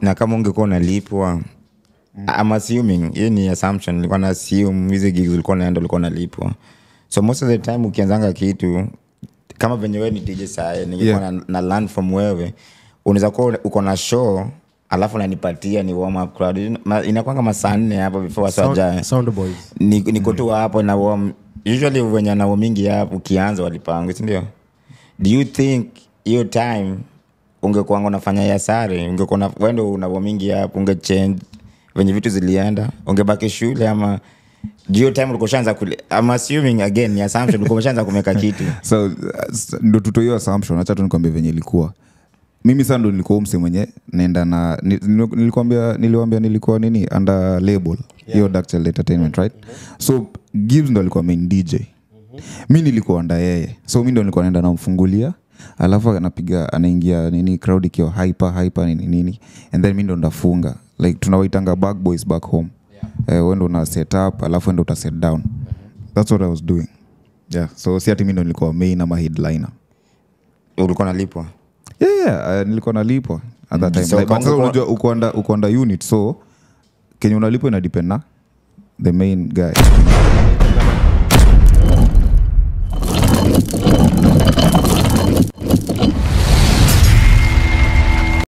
Na kama ungekuwa unalipwa, I'm assuming, hii ni assumption, nilikuwa na assume hizi gigs ulikuwa unaenda ulikuwa unalipwa. So most of the time ukianzanga kitu kama venye wewe ni DJ sahi, ningekuwa na learn from wewe, unaweza kuwa uko na show alafu unanipatia ni warm up crowd. Inakuanga masaa 4 hapo before watu wajae. Sound boys. Niko tu hapo na warm. Usually wenye na warming hapo ukianza walipangwa, si ndio? Do you think hiyo time ungekuwa unafanya ya sare, ungekuwa wewe ndio una warming hapo, unge change venye vitu zilienda, ungebaki shule ama hiyo time ulikuwa ushaanza kule? I'm assuming again ni assumption, ulikuwa umeshaanza kumeka kitu. So ndo tutoe hiyo assumption, acha tu nikwambie venye ilikuwa. Mimi sasa ndo nilikuwa mse mwenye naenda na nilikwambia, niliwaambia nilikuwa nini under label hiyo Dark Child Entertainment, right? So Gibbs ndo alikuwa main DJ. Mimi nilikuwa under yeye. So mimi ndo nilikuwa naenda namfungulia, alafu anapiga, anaingia nini crowd ikiwa hyper nini nini, and then mimi ndo ndafunga. Like tunawaitanga back boys back home. Wewe ndo una set up alafu ndo uta set down. That's what I was doing. Yeah, so si ati mimi ndo nilikuwa main ama headliner. Ulikuwa unalipwa? Yeah, nilikuwa nalipwa at that time. So, like, but sasa unajua uko under unit, so kenye unalipwa ina depend na the main guy.